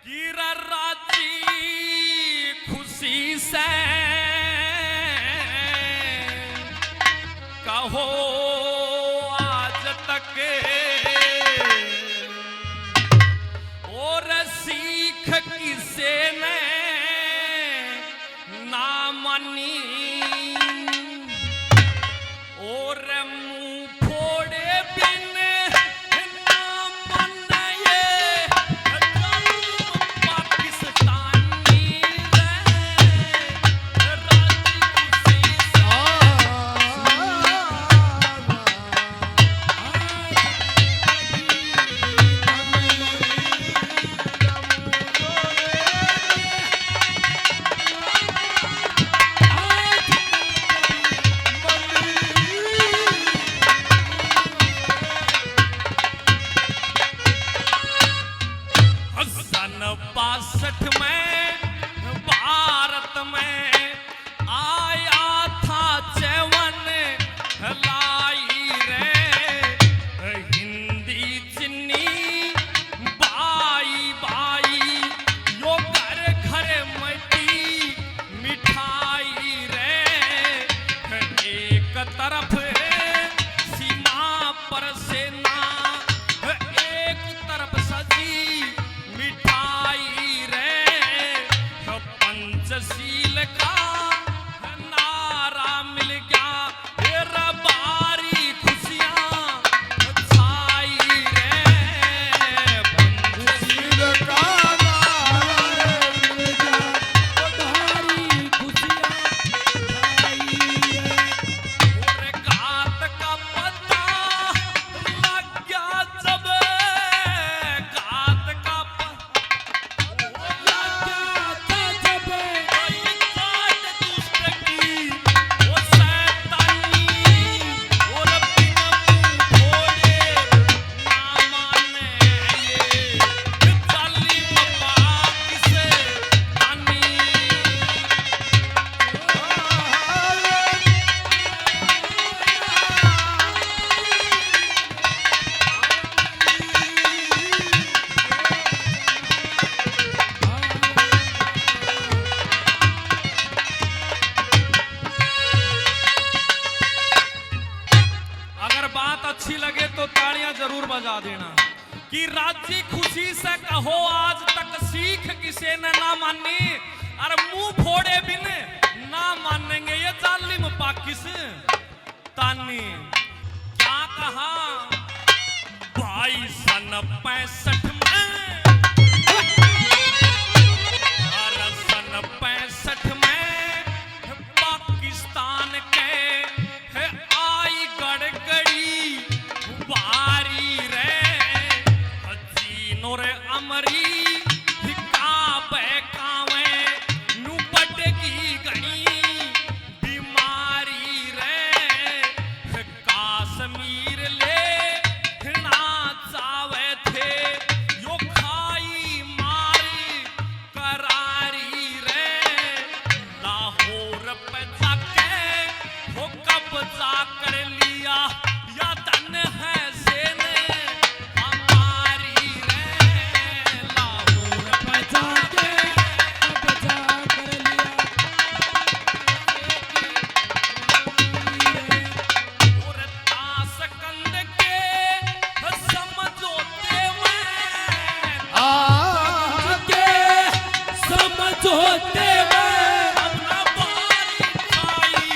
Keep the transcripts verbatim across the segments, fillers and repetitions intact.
कि राजी खुशी से कहो आज तक, और सीख किसे ने ना मानी, और मुंह फोड़े बिन ना माने ये पाकिस्तानी रे, राजी खुशी से। सन बासठ में भारत में आया था चैन लाई रे, हिंदी चीनी बाई बाई, यो घर घर मटी मिठाई रे। एक तरफ सीमा पर सेना, एक तरफ सजी मिठाई रे। पंचशील का नारा मिल गया, तेरा बारी खुशियां छाई रे। पंचशील का नारा मिल गया, भारी खुशियां छाई रे। और घात का पता लग गया जब, घात का प- अगर बात अच्छी लगे तो तालियां जरूर बजा देना। कि राजी खुशी से कहो आज तक सीख किसे ने ना मानी, और मुंह फोड़े बिन ना मानेंगे ये जालिम पाकिस्तानी। क्या कहा भाई सन पैंसठ में, और सन पैंसठ में पाकिस्तान के है आई गड़गड़ी बारी रे। चीन और अमरीका बहकावे नु बटकी गई बीमारी रे। काश्मीर ले ना चावे थे यो खाई मारी करारी रे। लाहौर पे जाके हो कब्जा कर लिया, या धन है सेन हमारी रे। लाहौर पे जाके कब्जा कर लिया। और ताशकंद के समझौते में, आके समझौते में अपना बारी खाई।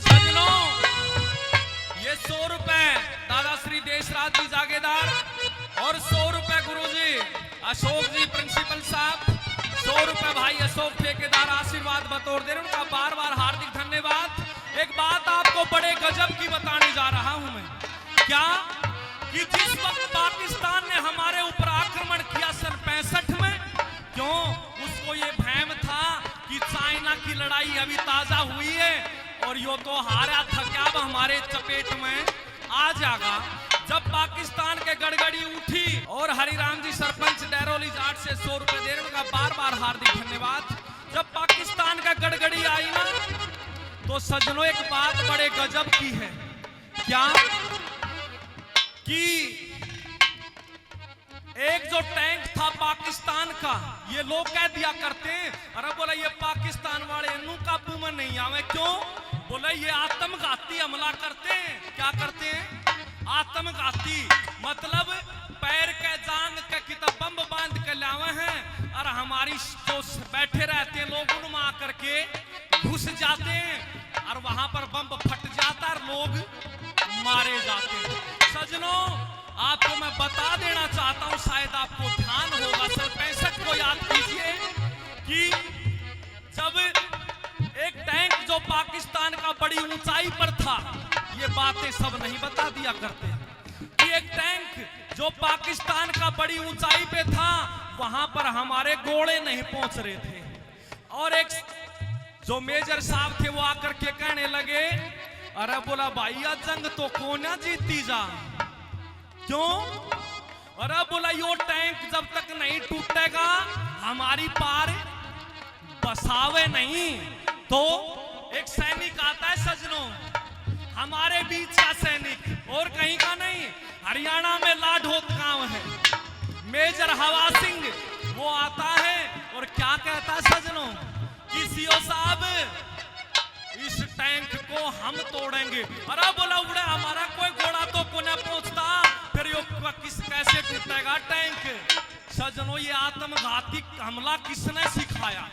सजनों, ये सौ रुपए दादा श्री देशराज जी जागीरदार और सौ रुपए गुरुजी अशोक जी प्रिंसिपल साहब, सौ रुपए भाई अशोक ठेकेदार आशीर्वाद बतौर दे रहे, उनका बार बार हार्दिक धन्यवाद। एक बात आपको बड़े गजब की बताने जा रहा हूं मैं, क्या कि जिस वक्त पाकिस्तान ने हमारे ऊपर आक्रमण किया सन पैंसठ आई अभी ताजा हुई है और यो तो हारा थक्या अब हमारे चपेट में आ जाएगा। जब पाकिस्तान के गड़गड़ी उठी और हरिराम जी सरपंच डैरोली जाट से सौ रुपए देने का बार बार हार्दिक धन्यवाद। जब पाकिस्तान का गड़गड़ी आई ना, तो सजनों, एक बात बड़े गजब की है। क्या? कि एक जो टैंक था पाकिस्तान का, ये लोग कह दिया करते हैं, "अरे," बोला, "ये पाकिस्तान वाले इन्नू काबू में नहीं आवे।" क्यों? बोला, "ये आत्मघाती हमला करते हैं।" क्या करते हैं? आत्मघाती। मतलब, पैर के जांग के किता बम बांध के लावे हैं और हमारी जो बैठे रहते हैं लोग, उनमें आकर के घुस जाते हैं और वहां पर बम फट जाता है और लोग मारे जाते हैं। सजनों, आपको मैं बता देना चाहता हूं, शायद आपको ध्यान होगा, सन पैंसठ को याद कीजिए कि जब एक टैंक जो पाकिस्तान का बड़ी ऊंचाई पर था, ये बातें सब नहीं बता दिया करते, कि एक टैंक जो पाकिस्तान का बड़ी ऊंचाई पे था, वहां पर हमारे गोले नहीं पहुंच रहे थे। और एक जो मेजर साहब थे, वो आकर के कहने लगे, "अरे," बोला, "भाई, या जंग तो कोन्या जीती जा।" क्यों? "अरे," बोला, "यो टैंक जब तक नहीं टूटेगा, हमारी पार बसावे नहीं।" तो एक सैनिक आता है सजनों, हमारे बीच का सैनिक, और कहीं का नहीं, हरियाणा में लाडोत गांव है। मेजर हवा सिंह वो आता है और क्या कहता है सजनों, कि "सीओ साहब, इस टैंक को हम तोड़ेंगे।" "अरे," बोला, "उड़े हमारा कोई गोला तो कोन्या पहुंचता, फिर यो क-, किस, कैसे टूटेगा टैंक?" सजनों, ये आत्मघाती हमला किसने सिखाया?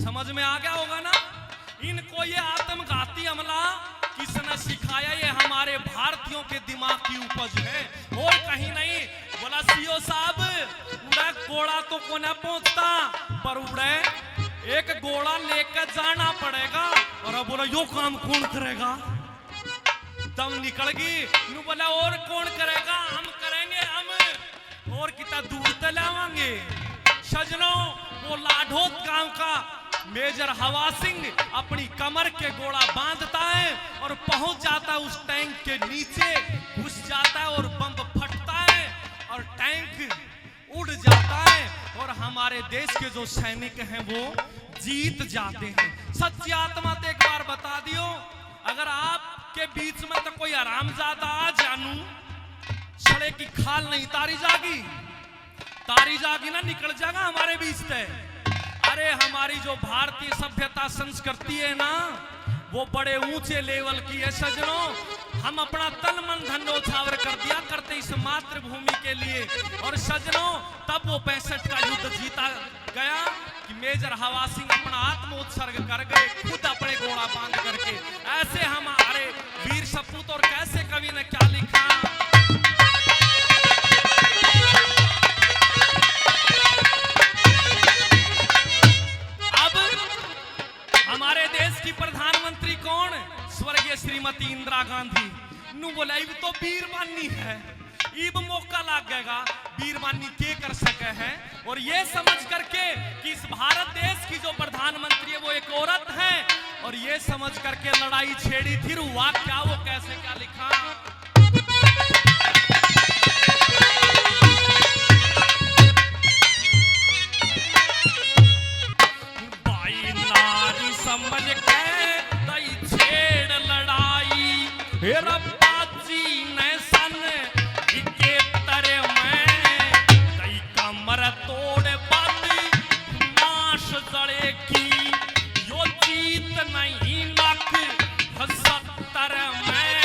समझ में आ गया होगा ना? इनको ये आत्मघाती हमला किसने सिखाया? ये हमारे भारतीयों के दिमाग की उपज है और कहीं नहीं। बोला, "सीओ साहब, उड़े गोला तो कोन्या पहुंचता, पर उड़े एक गोला लेकर जाना पड़ेगा।" और अब बोला, "यो काम कौन करेगा?" दम निकल गई। न्यू बोला, "और कौन करेगा? हम करेंगे, हम।" और कितना दूर तक लावांगे। सजनों, वो लाडोत गांव का मेजर हवा सिंह अपनी कमर के गोला बांधता है और पहुंच जाता है उस टैंक के नीचे, घुस जाता है और बम फटता है और टैंक उड़ जाता है और हमारे देश के जो सैनिक हैं, वो जीत जाते हैं। सच्ची आत्मा तो एक बार बता दियो, अगर आपके बीच में तो कोई हरामजादा आ जानू, सड़े की खाल नहीं तारी जागी, तारी जागी ना, निकल जाएगा हमारे बीच से। अरे, हमारी जो भारतीय सभ्यता संस्कृति है ना, वो बड़े ऊंचे लेवल की है सजनों। हम अपना तन मन धन न्योछावर कर दिया करते इस मातृभूमि के लिए। और सजनों, तब वो पैंसठ का युद्ध जीता गया कि मेजर हवा सिंह अपना आत्म उत्सर्ग कर गए, खुद अपने गोला बांध करके। ऐसे हमारे वीर सपूत, और कैसे कवि ने क्या लिखा। अब हमारे देश की प्रधानमंत्री कौन? स्वर्गीय श्रीमती इंदिरा गांधी। न्यू बोला, "इब तो बीरबानी है, इब मौका लागेगा, बीरबानी के कर सके है।" और ये समझ करके कि इस भारत देश की जो प्रधानमंत्री है, वो एक औरत है, और ये समझ करके लड़ाई छेड़ी थी, हुआ क्या, वो कैसे क्या लिखा। भाई नारी समझ के दई छेड़ लड़ाई, हे रब्बा जी ने सन इकहत्तर में दई कमर तोड़ बाती नाश जले की, यो जीत नहीं नक सत्तर में।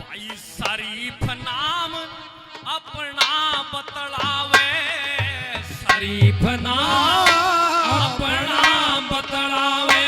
भाई शरीफ नाम अपना बतलावे, शरीफ नाम अपना बतलावे।